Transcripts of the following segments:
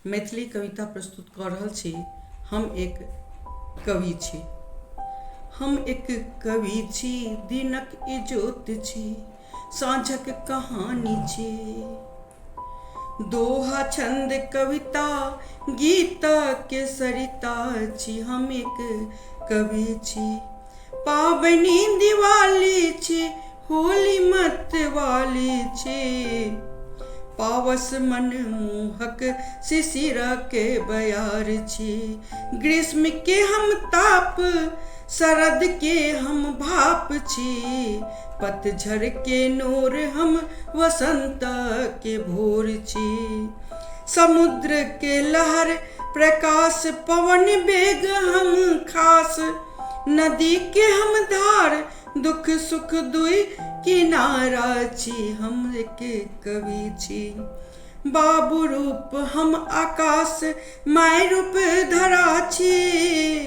मैथिली कविता प्रस्तुत कऽ रहल छी। हम एक कवि छी। हम एक कवि छी, दिनक इजोत छी, साँझक कहानी छी। दोहा छंद कविता गीता के सरिता छी। हम एक कवि छी। पाबनि दिवाली छी, होली मतवाली छी। पावस मन मोहक शिशिर के बयार छी। ग्रीष्म के हम ताप, शरद के हम भाप छी। पतझड़ के नोर हम वसंत के भोर छी। समुद्र के लहर प्रकाश पवन वेग हम खास। नदी के हम धार दुख सुख दुई किनारा छी। हम एक कवि छी। बाबू रूप हम आकाश, माय रूप धरा छी।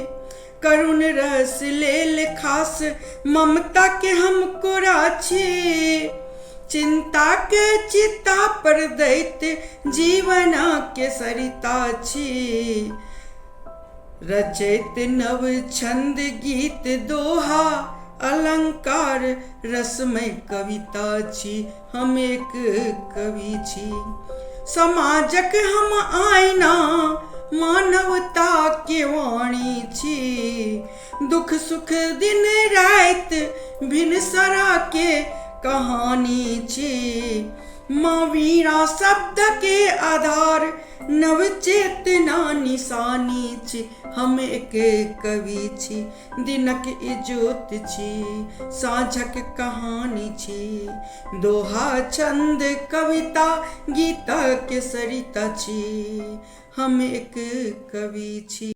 करुण रस लेल खास ममता के हम कोरा छी। चिंता के चिता पर दैत जीवन के सरिता छी। रचैत नव छंद गीत दोहा अलंकार रसमय कविता छी। हम एक कवि छी। समाजक हम आईना, मानवता के वाणी छी। दुख सुख दिन राति भिनसरा के कहानी छी। माँ वीणा शब्द के आधार नव चेतना निशानी छी। हम एक कवि छी। दिनक इजोत छी, साँझक कहानी छी। दोहा छंद कविता गीता के सरिता छी। हम एक कवि छी।